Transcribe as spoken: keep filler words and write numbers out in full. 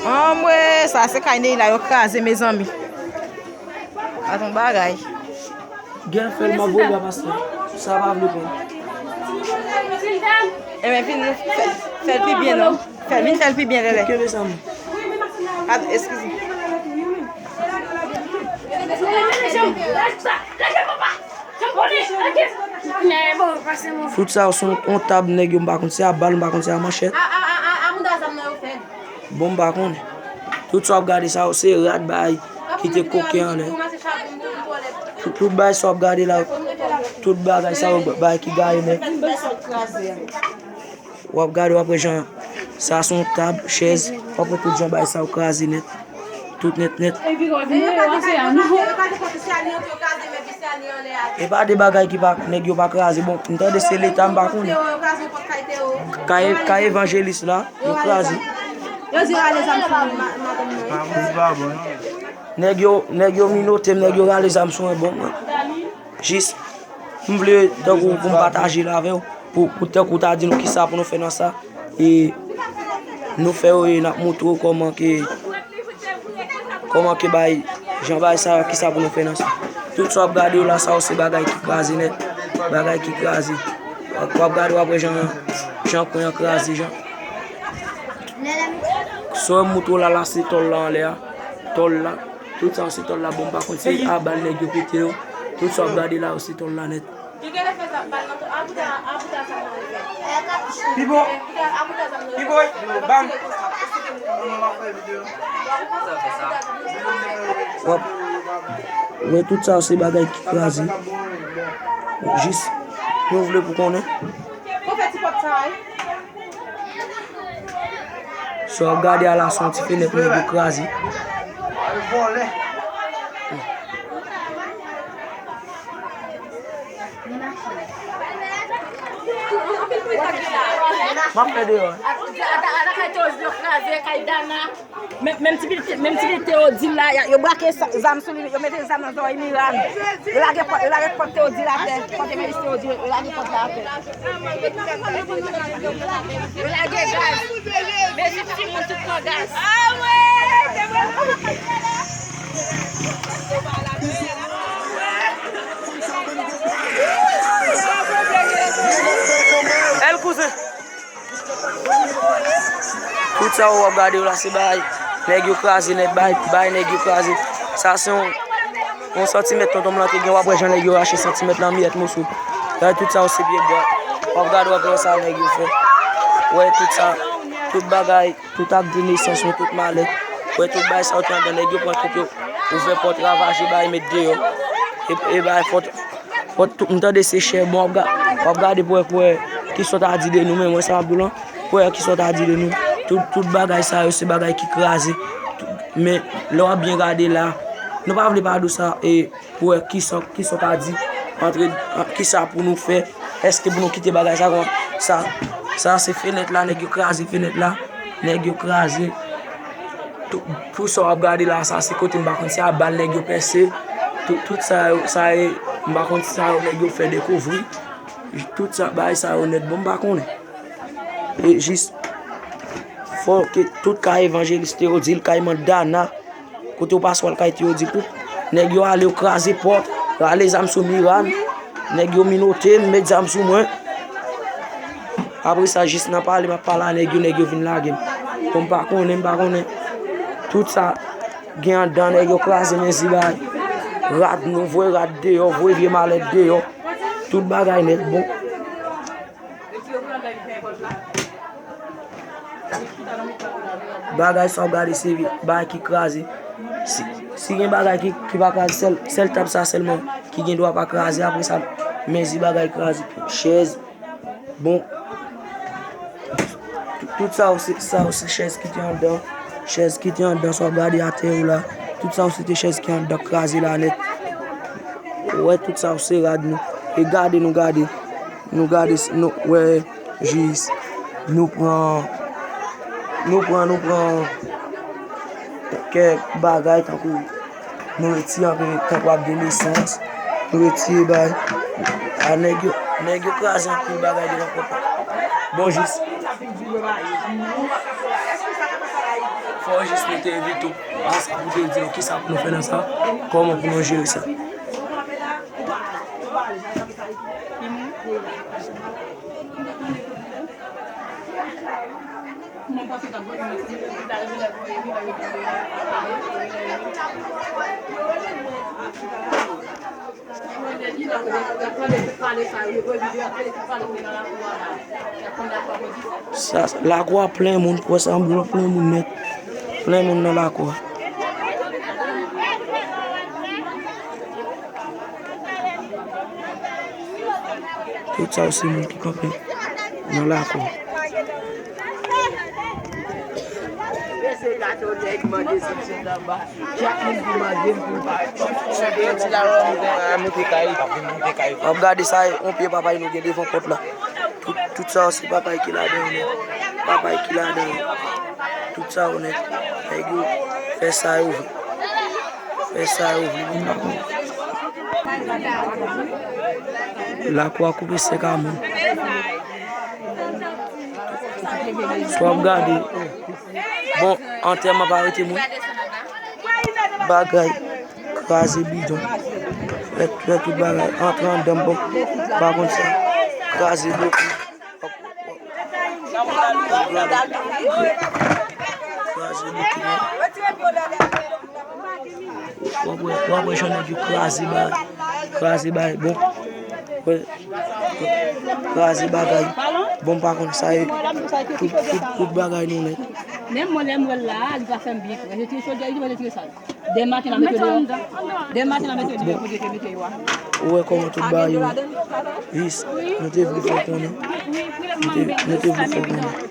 Anmwe, sa se kay Neila yo kraze, mezanmi. Gad yon bagay. Gen fè l m ap voye ba pastè. Sa pa vle pran. Enben, vin nou fè, fè l pi byen, non. Fè, vin fè l pi byen, Lele. Kenbe sa, mwen. At, eskize. Tout sa yo se yon, yon tab nèg yo, m pa konn si a bal, m pa konn si a manchèt. Bon, m pa konnen. Tout sa w ap gade sa yo se rad bay ki te koke anlè. Tout, tout bagay sa w ap gade la, tout bagay sa yo bay ki gaye nèt. W ap gade, w ap wè jan sa se yon tab, chèz, w ap wè tout jan bagay sa yo kraze nèt. Tout nèt nèt. E pa de bagay ki pa, nèg yo pa kraze. Bon, m tande se leta, m pa konnen. Kay, kay evanjelis la, yo kraze. Nèg yo, nèg yo minote m, nèg yo rale zam sou mwen, bon, mwen. Jis, m vle tankou pou m pataje l avè w, pou, pou tankou w ta di nou kisa pou nou fè nan sa. E nou fè yo e n ap montre w kòman ke, kòman ke bay, jan bay sa, kisa pou nou fè nan sa. Tout sa w ap gade yo la, sa yo se bagay ki kraze nèt, bagay ki kraze. W ap, w ap gade, w ap wè jan, jan kwen an kraze, jan. Sa w montre w la, la se tòl la anlè a, tòl la. Tout sa yo se tòl la, bon, m pa konn se a bal nèg yo pete yo. Tout sa w ap gade la yo se tòl la nèt. Pipo, Pipo, bam. W ap wè tout sa yo se bagay ki kraze. Jis, nou vle pou konnen. Sa w ap gade a la, se yon ti fenèt nèg yo kraze. M ap fè deyò. Menm, menm ti pitit, menm ti pitit te yo di la, yo brake zam sou li, yo mete zam nan zòrèy Miran. Yo lage pòt, yo lage pòt te yo di la atè, pòt evanjelis te yo di, yo lage pòt la atè. Yo lage gaz. Mezi timoun tout pran gaz. El kouzen. Tout sa w ap gade yo la, se bay nèg yo kraze nèt, bay, bay nèg yo kraze. Sa se yon, yon santimèt tonton m lan te gen, w ap wè jan nèg yo rache santimèt lan miyèt moso. Bay tout sa yo se pye bwa. W ap gade, w ap wè sa nèg yo fè. Wè tout sa, tout bagay, tout ak de nesans yo, tout malè. Wè tout bay sa yo te anndan, nèg yo pran tout yo, ouvè pòt, ravaje bay, met deyò. E, e bay fòt. Pòt tout, m tande se chè, bon, w ap ga-, w ap gade pou wè, pou wè kisa w ta di de nou, men mwen sa m ap di w lan, pou wè kisa w ta di de nou. Tout, tout bagay sa yo, se bagay ki kraze. Tout, men, lè w ap byen gade la, nou pa vle pa di w sa, e, pou wè kisa, kisa w ta di, antre, an, kisa pou nou fè, èske pou nou kite bagay sa, kon, sa, sa se fenèt la, nèg yo kraze fenèt la, nèg yo kraze. Tout, tout sa w ap gade la, sa se kote m pa konn si a bal nèg yo pèse. Tout, tout sa yo, sa e, m pa konn si sa yo nèg yo fè dekouvri. Tout sa, bagay sa yo nèt, bon, m pa konnen. E jis, fò ke tout kay evanjelis te yo di l, kay Mandana, kote w pase w al kay te yo di l tout. Nèg yo ale, yo kraze pòt, rale zam sou Miran. Nèg yo minote m, met zam sou mwen. Apre sa, jis nan pale, m ap pale a nèg yo, nèg yo vin lage m. Bon, m pa konnen, m pa konnen. Tout sa gen anndan, nèg yo kraze mezi bay. Rad nou, voye rad deyò, voye vye malèt deyò. Tout bagay nèt, bon. Bagay sa w ap gade se bagay ki kraze. Si, si gen bagay ki, ki pa kraze, sèl, sèl tab sa sèlman ki gen dwa pa kraze. Apre sa, mezi bagay kraze, chèz, bon, tout, tout sa yo se, sa yo se chèz ki te anndan, chèz ki te anndan, sa w ap gade atè yo la, tout sa yo se te chèz ki anndan kraze la nèt. Ou wè, tout sa yo se rad nou. E gade, nou gade. Nou gade, nou wè, jis. Nou pran, nou pran, nou pran kèk bagay tankou nou retire anpil, tankou ak de nesans. Nou retire bay. A nèg yo, nèg yo kraze anpil bagay devan pòt la. Bon, jis. Figi yo rayi. Fò jis nou te envite w ansanm pou te di nou kisa pou nou fè nan sa, kòman pou nou jere sa. Sa, lakou a plen moun, pou wè sa, anbilan plen moun nèt. Plen moun nan lakou a. Tout sa yo se moun ki kanpe nan lakou. W ap gade sa, yon pye papay nou gen devan pòt la. Tout, tout sa yo se papay ki ladan yo. Papay ki ladan yo. Tout sa yo nèt. Nèg yo fè sa yo vle. Fè sa yo vle, moun pa konn. Lakou a koupe sèk a moun. Fò w ap gade. Bon, antèman pa rete moun. Bagay. Kraze bidon. Fè, fè tout bagay. Antre anndan, bon. Pa konn sa. Kraze bokou. Kraze bokou. W ap wè, w ap wè jan nèg yo kraze bagay, kraze bagay, bon. Wè, kraze bagay. Bon, m pa konn sa ye. Tout, tout, tout bagay nou nèt. Menm mwen, lè m wè l la, li pa fè m byen frè. Retire chodyè, li di mwen retire sa. Demain matin, la mete deyò. Demain matin, la mete deyò, pou Dye te mete yo a. Ou wè kòman tout bagay yo. Yis, nou te vle fè w konnen. Nou te, nou te vle fè w konnen.